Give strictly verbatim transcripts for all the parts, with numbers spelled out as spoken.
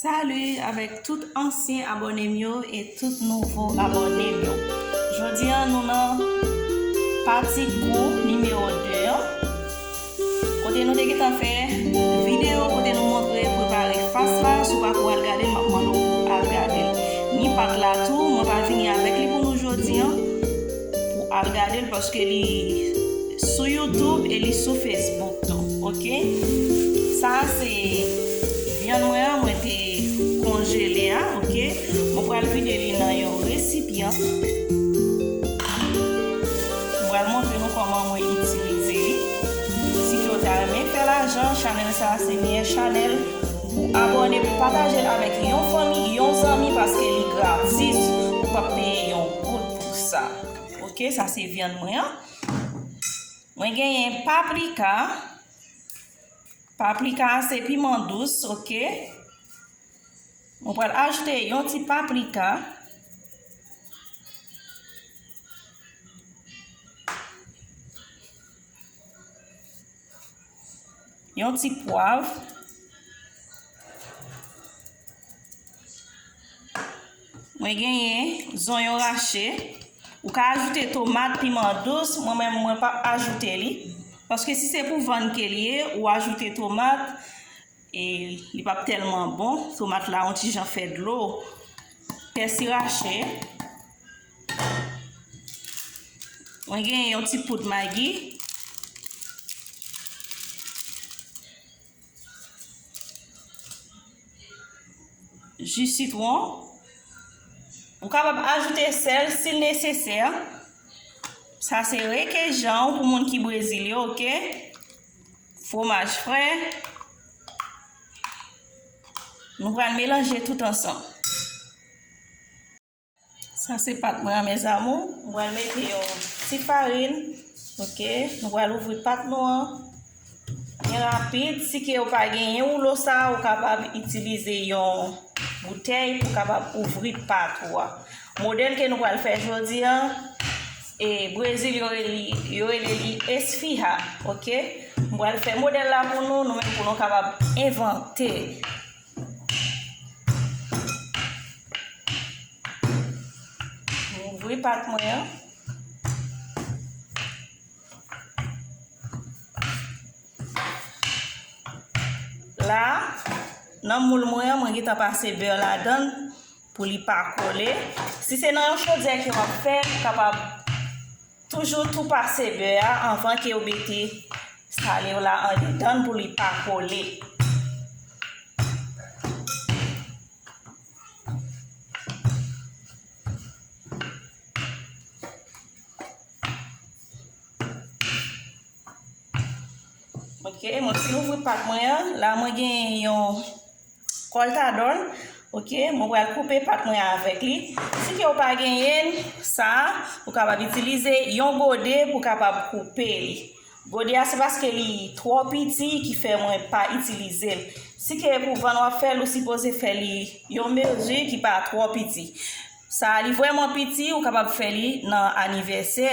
Salut avèk tout ansyen abòne m yo e tout nouvo abòne m yo. Jodi a, nou nan pati kou nimewo de an. Kote nou te gentan fè videyo kote nou montre prepare fas la, si w pa ko al gade l, m ap mande w pou al gade l. Ni pat la tou, mwen pa vini avèk li pou nou jodi an, pou al gade l, paske li sou YouTube e li sou Facebook tou, oke? Sa a se vyann mwen an, mwen te konjele a, oke? Mwen pral vide li nan yon resipyan. Mwen pral montre nou kòman mwen itilize li. Si ke w ta renmen fè lajan, chanèl sa a se meyè chanèl pou abòne, pou pataje l avèk yon fanmi, yon zanmi, paske li gratis, ou p ap peye yon goud pou sa. Oke, sa se vyann mwen an. Mwen genyen paprika. Paprika a se piman dous, oke? Mwen pral ajoute yon ti paprika. Yon ti pwav. Mwen genyen zonyon rache. Ou ka ajoute tomat, piman dous. Mwen menm, mwen p ap ajoute li. Paske si se pou vann ke li ye, ou ajoute tomat, e li p ap tèlman bon. Tomat la, yon ti jan fè dlo. Pèsi rache. Mwen genyen yon ti poud magi. Ji sitwon. Ou kapab ajoute sèl si l nesesè. Sa se rekejan pou moun ki Brezil yo, oke? Fwomaj fre. Nou pral melanje tout ansanm. Sa se pat mwen an, mes amours. Mwen pral mete yon ti farin. Oke, nou pral ouvri pat nou an. Byen rapid, si ke ou pa genyen woulo sa, ou kapab itilize yon boutèy pou kapab ouvri pat ou a. Modèl ke nou pral fè jodi a, e Brezil yo rele, yo rele li esfirra, oke? Mwen pral fè modèl la pou nou, nou menm pou nou kapab envante. Mwen ouvri pat mwen an. La, nan moul mwen an, mwen gentan pase bè ladan l pou li pa kole. Si se nan yon chodyè ke w ap fè, ou kapab toujou tou pase bè a anvan ke w mete sale w la andedan l pou li pa kole. Oke, mwen fin ouvri pat mwen an. La, mwen gen yon kòltadòl. Oke, mwen pral koupe pat mwen avèk li. Si ke w pa genyen sa, ou kapab itilize yon gode pou kapab koupe li. Gode a se paske li twò piti ki fè mwen pa itilize l. Si ke pou vann w ap fè l, ou sipoze fè li yon mezi ki pa twò piti. Sa a, li vrèman piti, ou kapab fè li nan anivèsè,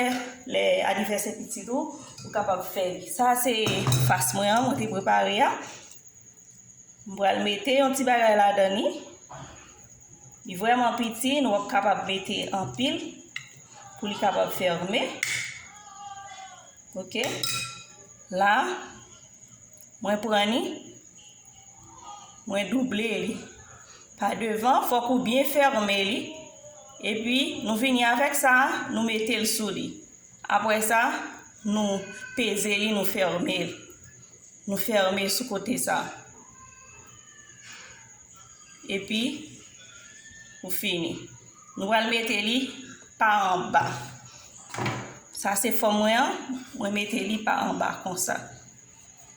lè anivèsè pitit ou, ou kapab fè li. Sa se fas mwen an, mwen te prepare a. M pral mete yon ti bagay ladan li. Li vrèman piti, nou p ap kapab mete anpil pou li kapab fèmen. Oke. La, mwen pran li, mwen double li. Pa devan, fòk ou byen fèmen li. Epi, nou vini avèk sa, nou mete l sou li. Apre sa, nou peze li, nou fèmen l. Nou fèmen sou kote sa. Epi, ou fini. Nou pral mete li pa anba. Sa se fòm mwen an, mwen mete li pa anba konsa.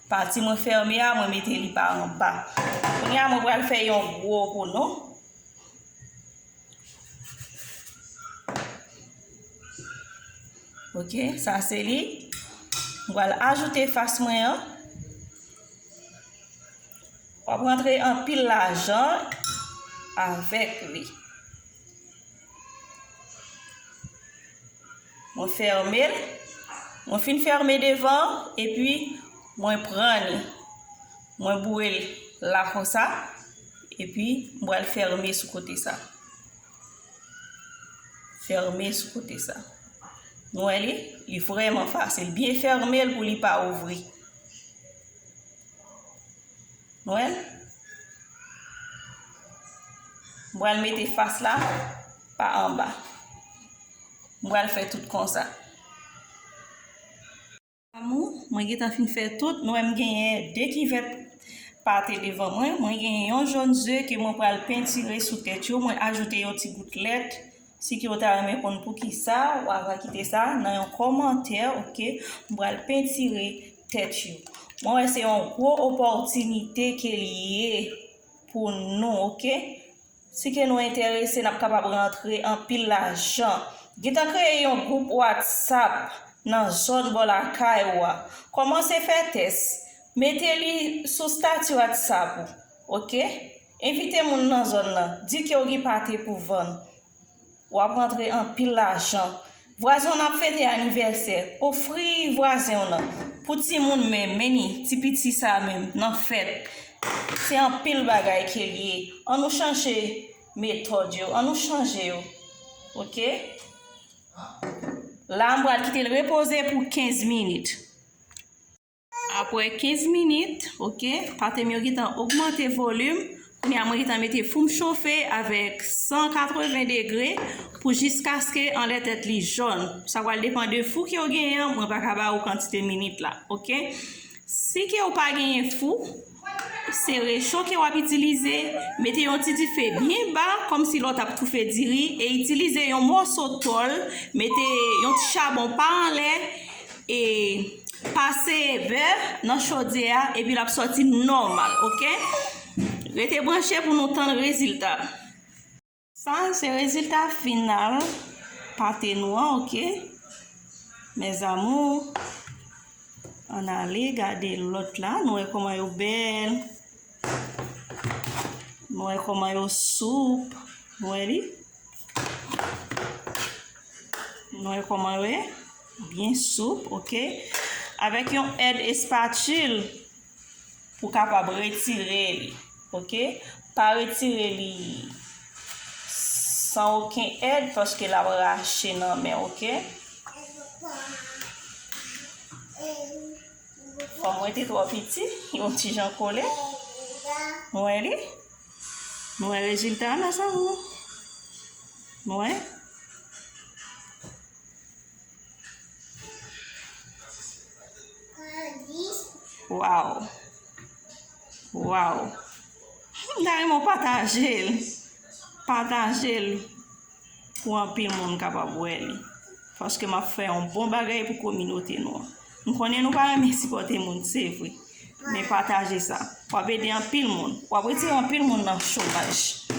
Pati mwen fèmen a, mwen mete li pa anba. Kounye a, mwen pral fè yon gwo pou nou. Oke, sa se li. Mwen pral ajoute fas mwen an. W ap rantre anpil lajan avèk li. Mwen fèmen l. Mwen fin fèmen devan, epi mwen pran li. Mwen boure l la konsa. Epi, m pral fèmen sou kote sa. Fèmen sou kote sa. Nou wè li? Li vrèman fasil. Byen fèmen l pou li pa ouvri. Nou wè l? M pral mete fas la pa anba. M pral fè tout konsa. Amou, mwen gentan fin fè tout. Nou wè m genyen de kivèt pate devan mwen. Mwen genyen yon jòn ze ke mwen pral pentire sou tèt yo. Mwen ajoute yon ti gout lèt. Si ke w ta renmen konn poukisa, w ava kite sa nan yon kòmantè, oke? M pral pentire tèt yo. Mwen wè se yon gwo opòtinite ke li ye pou nou, oke? Si ke nou enterese, n ap kapab rantre anpil lajan. Gentan kreye yon gwoup WhatsApp nan zòn bò lakay ou a. Kòmanse fè tès. Mete li sou stati WhatsApp ou, oke? Envite moun nan zòn nan. Di ke w gen pate pou vann. W ap rantre anpil lajan. Vwazen w nan ap fete anivèsè. Ofri vwazen w nan. Pou timoun menm, men ni, ti piti sa menm, nan fèt. Se anpil bagay ke l ye. Ann nou chanje metòd yo. Ann nou chanje yo. Oke? La, m pral kite l repoze pou kenz minit. Apre kenz minit, oke, pate m yo gentan ogmante volim. Kounye a, mwen gentan mete fou m chofe avèk san katreven degre pou jiskaske anlè tèt li jòn. Sa pral depann de fou ke w genyen an, mwen pa ka ba ou kantite minit la, oke? Si ke w pa genyen fou, se recho ke w ap itilize, mete yon ti dife byen ba, kòmsi lè w t ap toufe diri, e itilize yon mòso tòl, mete yon ti chabon pa anlè, e pase bè nan chodyè a, epi l ap sòti nòmal, oke? Rete branche pou nou tann rezilta. Sa, se rezilta final pate nou an, oke? Mes amours, ann ale gade lòt la, nou wè kòman yo bèl. Nou wè kòman yo soup. Nou wè li? Nou wè kòman yo ye? Byen soup, oke? Avèk yon èd espatil pou kapab retire li, oke? Pa retire li san okenn èd, paske l ap rache nan men, oke? Fò mwen te twò piti, yon ti jan kole. Nou wè li? Nou wè rezilta a, mes amours? Nou wè? Waw. Waw. M ta renmen w pataje l. Pataje l pou anpil moun kapab wè li. Paske m ap fè yon bon bagay pou kominote nou an. M konnen nou pa renmen sipòte moun, se vre. Men pataje sa. W ap ede anpil moun. W ap retire anpil moun nan chomaj.